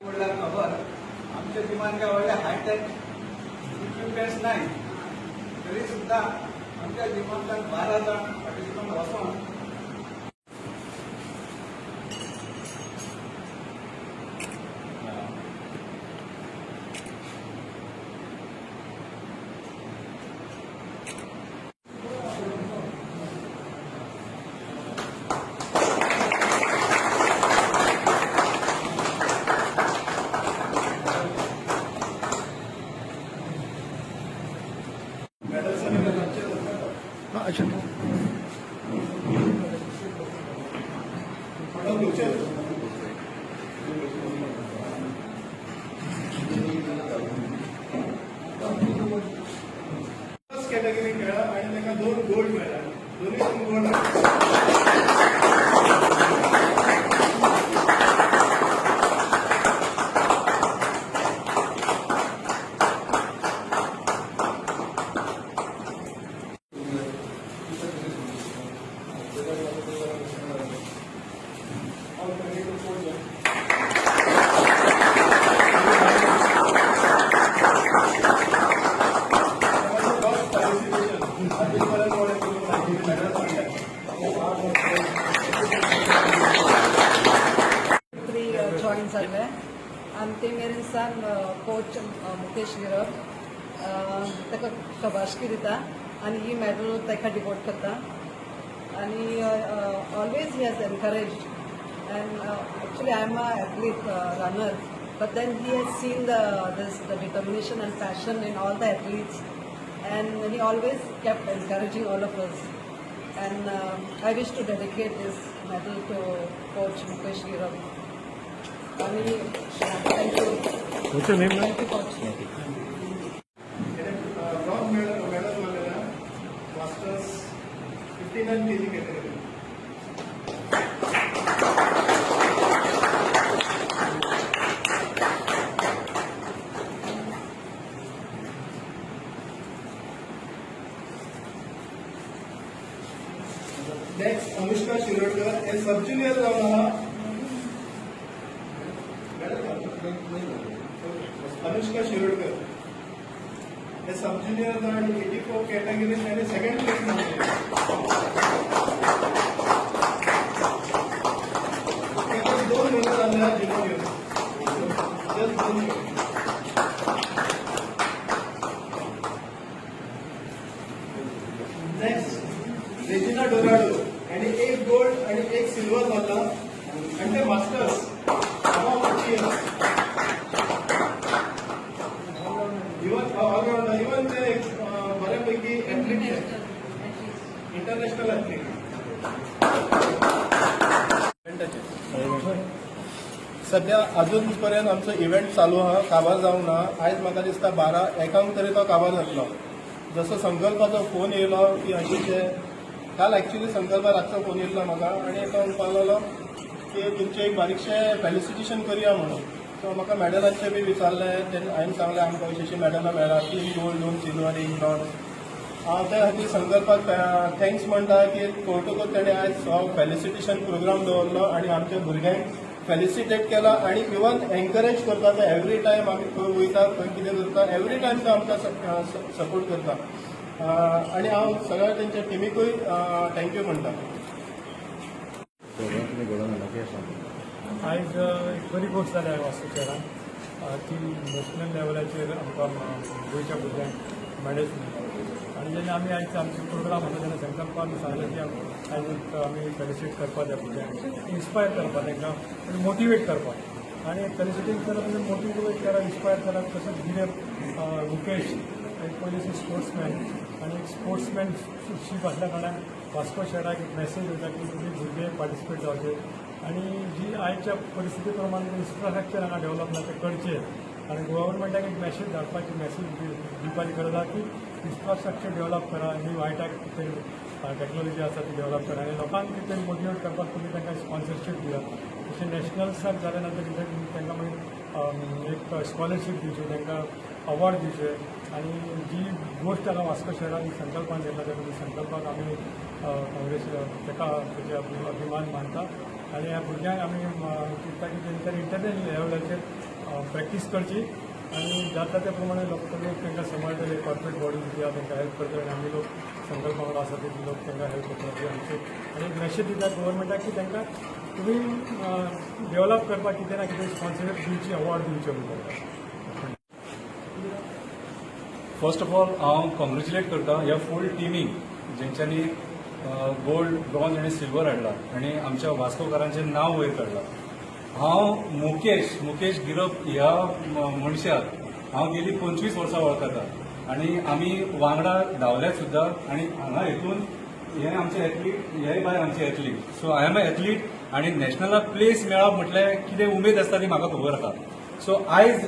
पडल्या खबर आमच्या जिमान काय व्हडले हायटेक इक्विपमेंट्स नाही, तरी सुद्धा आमच्या जिमांतल्यान 12 जाण पार्टिसिपंट वचोन अच्छा. फर्स्ट कॅटेगरी खेळा आणि ताका 2 गोल्ड मेळ्ळा, दोनूय gold. Three join जाल्ले आनी ते मेरेन सान कोच मुकेश गिरब ताका शबाशकी दिता आनी ही मॅडल ताका डिवोट करता. आनी always he has encouraged and actually I am a athlete runner, but then he has seen the determination and passion in all the athletes and he always kept encouraging all of us. And I wish to dedicate this medal to Coach Mukesh Girab. Thank you. What's your name, ma'am? Thank you, Coach. Bronze medal मारलेला masters 59 kg category. Next Anushka Shirodkar हे सब junior जावन आहा. अनुष्का शिरोडकर हे सब junior जावन 84 कॅटेगरीन ताणें second place मारले. 2 म्हयने जाले जिमून येवन, जस्ट 2 म्हयने. नेक्स्ट रेजिना डोराडो आणि 1 गोल्ड आणि 1 सिल्वर मारला आणि ते masters above 40 years even all-rounder, even ते बऱ्यापैकी ऍथलीट, इंटरनॅशनल ऍथलीट. सध्या अजून पर्यंत आमचो इव्हेंट चालू आहा, काबार जावंक ना. आयज म्हाका दिसता 12-1 तरी तो काबार जातलो. जसो संकल्पाचो फोन येयलो की अशें, काल एक्चुअली संकल्पा रातचो फोन येयल्लो म्हाका आनी तो म्हणपाक लागलो की तुमचें एक बारीकशें फेलिसिटेशन करुया म्हणून. सो म्हाका मॅडलांचें बी विचारलें, तेन्ना हांवें सांगलें आमकां अशी अशी मॅडलां मेळ्ळा, 3 गोल्ड, 2 सिल्वर, 1 ब्रॉन्ज. हांव त्या खातीर संकल्पाक thanks म्हणटा की कवतुकूच तेणें आयज हो फेलिसिटेशन प्रोग्राम दवरलो आनी आमच्या भुरग्यांक फेलिसिटेट केला आनी इवन एनकरेज करता. तो एवरी टायम आमी खंय वयता, खंय कितें करता, एवरी टायम तो आमकां सपोर्ट करता आनी हांव सगळ्या तेंच्या टिमीकूय thank you म्हणटा. आयज एक बरी गोश्ट जाल्या वास्को शहरान ती नॅशनल लेवलाचेर आमकां गोंयच्या भुरग्यांक मॅडल्स मेळ्ळा. आनी जेन्ना आमी आयज आमचो प्रोग्राम आसा तेन्ना संकल्पान सांगलें की आयज एक आमी फेलिसिटेट करपाक जाय भुरग्यांक, इन्स्पायर करपाक तांकां आनी मोटिवेट करपाक. आनी फेलिसिटेट करप म्हणजे मोटिवेट करप, इन्स्पायर करप. तसोच गिरप मुकेश एक पयलीं स्पोर्ट्समॅन आनी एक स्पोर्ट्समॅनशीप आसल्या कारणान वास्को शहराक एक मॅसेज वयता की तुमी भुरगे पार्टिसिपेट जावचे आनी जी आयच्या परिस्थिती प्रमाण इन्फ्रास्ट्रक्चर हांगा डेव्हलप ना तें करचें. आनी गव्हर्मेंटाक एक मॅसेज धाडपाची, मॅसेज दिवपाची गरज आसा की इन्फ्रास्ट्रक्चर डेव्हलप करा, न्यू हायटॅक कितें टॅक्नोलॉजी आसा ती डेव्हलप करा आनी लोकांक कितें मोटिवेट करपाक तुमी तांकां स्पॉन्सरशीप दिया. तशें नॅशनल्साक जाल्या नंतर तांकां मागीर एक स्कॉलरशीप दिवची, तांकां अवॉर्ड दिवचे. आनी जी गोश्ट हांगा वास्को शहरान संकल्पान घेतला त्या संकल्पाक आमी काँग्रेस ताका तेजे अभिमान मानता. आनी ह्या भुरग्यांक आमी चिंत्ता की तेंच्यांनी इंटरनॅशनल लेवलाचेर प्रॅक्टीस करची आनी जाता त्या प्रमाणे लोक लोक तांकां सांबाळटले. कॉर्पोरेट बॉडीज जी आहा तांकां हेल्प करतले आनी आमी लोक संकल्प वांगडा आसा ते लोक तांकां हेल्प करतले. आमचे आनी एक मेसेज दिता गव्हर्मेंटाक की तांकां तुमी डेव्हलप करपाक कितें ना कितें स्पॉन्सरशीप दिवची, अवॉर्ड दिवचे म्हणून. फर्स्ट ऑफ ऑल हांव कॉंग्रेच्युलेट करता ह्या फूल टिमीक, जेंच्यांनी गोल्ड, ब्रॉन्ज आनी सिल्वर हाडला आनी आमच्या वास्कोकारांचें नांव वयर काडलां. हांव मुकेश मुकेश गिरप ह्या मनशाक हांव गेली 25 वर्सां वळखता आनी आमी वांगडा धांवल्यात सुद्दां. आनी हांगा हेतून हे आमचे एथलीट, हे भायर आमचे athlete. So I am a athlete आनी नॅशनलाक प्लेस मेळप म्हटल्यार कितें उमेद आसता ती म्हाका खबर आसा. सो आयज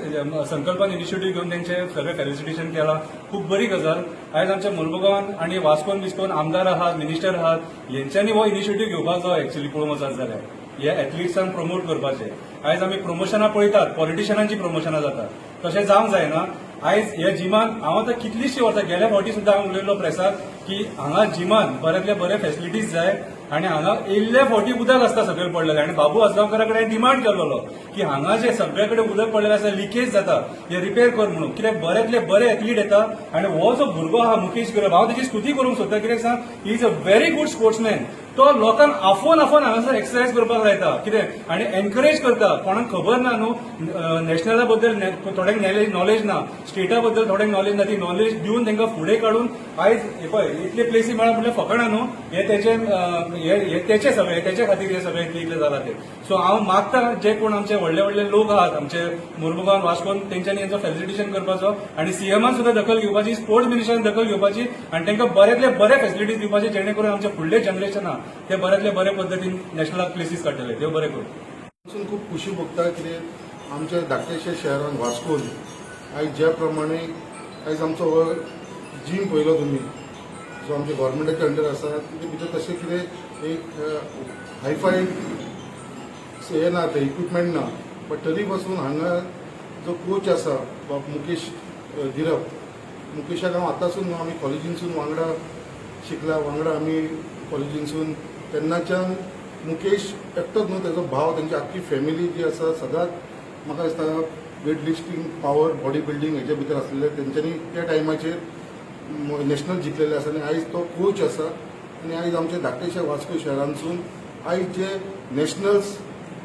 संकल्पान इनिशिएटीव घेवन तेंचे सगळें फेलिसिटेशन केलां, खूब बरी गजाल. आयज आमच्या मुरमुगांवान आनी वास्कोन बिस्कोन आमदार आहात, मिनिस्टर आहात, हेंच्यांनी हो इनिशिएटीव घेवपाक जाय. एक्चुअली पळोवंक वचत जाल्यार हे एथलिट्सांक प्रमोट करपाचें. आयज आमी प्रमोशनां पळयतात, पॉलिटिशनांची प्रमोशनां जातात, तशें जावंक जायना. आयज ह्या जिमान हांव आतां कितलींशीं वर्सां, गेल्या फावटी सुद्दां हांव उलयल्लो प्रेसाक की हांगा जिमान बऱ्यांतले बरे फेसिलिटीज जाय आनी हांगा येयल्ले फावटी उदक आसता सकयल पडलेलें. आनी बाबू आजगांवकारा कडेन डिमांड केल्लो की हांगा जे सगळे कडेन उदक पडलेलें आसा, लिकेज जाता, हे रिपेर कर म्हणून. कित्याक बऱ्यांतले बरे एथलीट येता आनी हो जो भुरगो आहा मुकेश गिरब, हांव तेजी स्तुती करूंक सोदता. कित्याक सांग, he is a very good sportsman. तो लोकांक आफोवन आफोवन हांगासर एक्सरसायज करपाक लायता कितें आनी एनकरेज करता. कोणाक खबर ना न्हू नॅशनला बद्दल, थोड्यांक नॉलेज ना, स्टेटा बद्दल थोड्यांक नॉलेज ना, ती नॉलेज दिवन तांकां फुडें काडून आयज हे पळय इतले प्लेसी मेळप म्हणल्यार फकाणां न्हू. हे तेचे हे हे तेचे सगळे तेचे खातीर हे सगळे इतले इतले जाला ते. सो हांव मागता, जे कोण आमचे व्हडले व्हडले लोक आहात आमचे मुरमुगांव, वास्कोन, तेंच्यांनी हेंचो फेलिसिटेशन करपाचो आनी सीएमान सुद्दां दखल घेवपाची, स्पोर्ट्स मिनिस्टरान दखल घेवपाची आनी तांकां बऱ्यांतले बरे फेसिलिटीज दिवपाचे, जेणे करून आमचे फुडले जनरेशन आहा ते बऱ्यांतले बरे पद्दतीन नॅशनलाक प्लेसीस काडटले. देव बरें करूं. पासून खूब खुशी भोगता, कितें आमच्या धाकट्याशा शहरान वास्कोन आयज ज्या प्रमाणे आयज आमचो हो जीम पळयलो तुमी, जो आमच्या गव्हर्मेंटाच्या अंडर आसा, तितून भितर तशें कितें एक हायफाय हें ना, ते इक्विपमेंट ना, बट तरी पासून हांगा जो कोच आसा बाब मुकेश गिरप, मुकेशाक हांव आतांसून, आमी कॉलेजीनसून वांगडा शिकला, वांगडा आमी कॉलेजीनसून. तेन्नाच्यान मुकेश एकटोच न्हू, तेजो भाव, तेंची आख्खी फॅमिली जी आसा, सदांच म्हाका दिसता weight lifting, power, body building हेच्या भितर आसलेले. तेंच्यांनी त्या टायमाचेर नॅशनल जिखलेले आसा आनी आयज तो कोच आसा. आनी आयज आमच्या धाकटेशा वास्को शहरांतसून आयज जे नॅशनल्स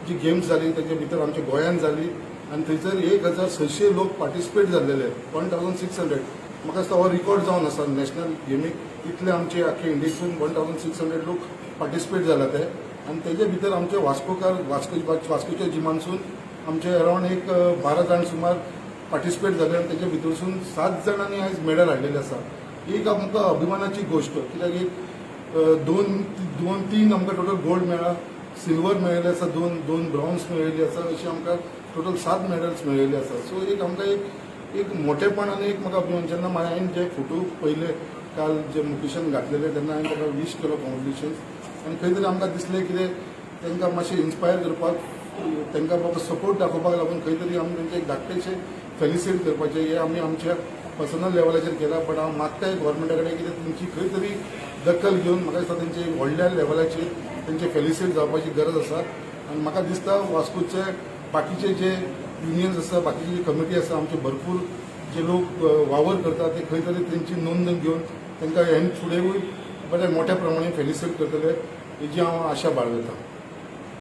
जी गेम्स जाली, तेच्या भितर आमच्या गोंयांत जाली आनी थंयसर 1600 लोक पार्टिसिपेट जाल्लेले, 1600. म्हाका दिसता हो रिकॉर्ड जावन आसा नॅशनल गेमीक. इतले आमचे आख्खे इंडियेसून 1600 लोक पार्टिसिपेट जाला ते. आनी तेजे भितर आमचे वास्कोकार, वास्कोच्या जिमानसून आमचे अरावंड एक 12 जाण सुमार पार्टिसिपेट जाले आनी तेजे भितरसून सात जाणांनी आयज मेडल हाडलेले आसा. एक आमकां अभिमानाची गोश्ट, कित्याक एक दोन दोन तीन आमकां टोटल गोल्ड मेळ्ळा, सिल्वर मेळिल्ले आसा दोन, दोन ब्रॉन्ज मेळिल्ली आसा, अशी आमकां टोटल सात मेडल्स मेळिल्ले आसा. सो एक आमकां एक एक मोठेपण आनी एक म्हाका अभिमान. जेन्ना हांवें जे फोटो पळयले काल जे मुकेशान घातलेले, तेन्ना हांवें ताका वीश केलो कॉंग्रेच्युलेशन्स. आनी खंय तरी आमकां दिसलें कितें तांकां मातशें इन्स्पायर करपाक, तांकां बाबा सपोर्ट दाखोवपाक लागून खंय तरी आमी तेंचे एक धाकटेशें फेलिसिट करपाचें हें आमी आमच्या पर्सनल लेवलाचेर केलां. बट हांव मागताय गव्हर्मेंटा कडेन कितें तेंची खंय तरी दखल घेवन म्हाका दिसता तेंचे एक व्हडल्या लेवलाचेर तेंचे फेलिसिट जावपाची गरज आसा. आनी म्हाका दिसता वास्कोचे बाकीचे जे युनियन्स आसा, बाकीची जी कमिटी आसा, आमचे भरपूर जे लोक वावर करता, ते खंय तरी तेंची नोंद घेवन तांकां हें फुडेंवूय बऱ्या मोठ्या प्रमाणे फेलिसिट करतले हेजी हांव आशा बाळगतां.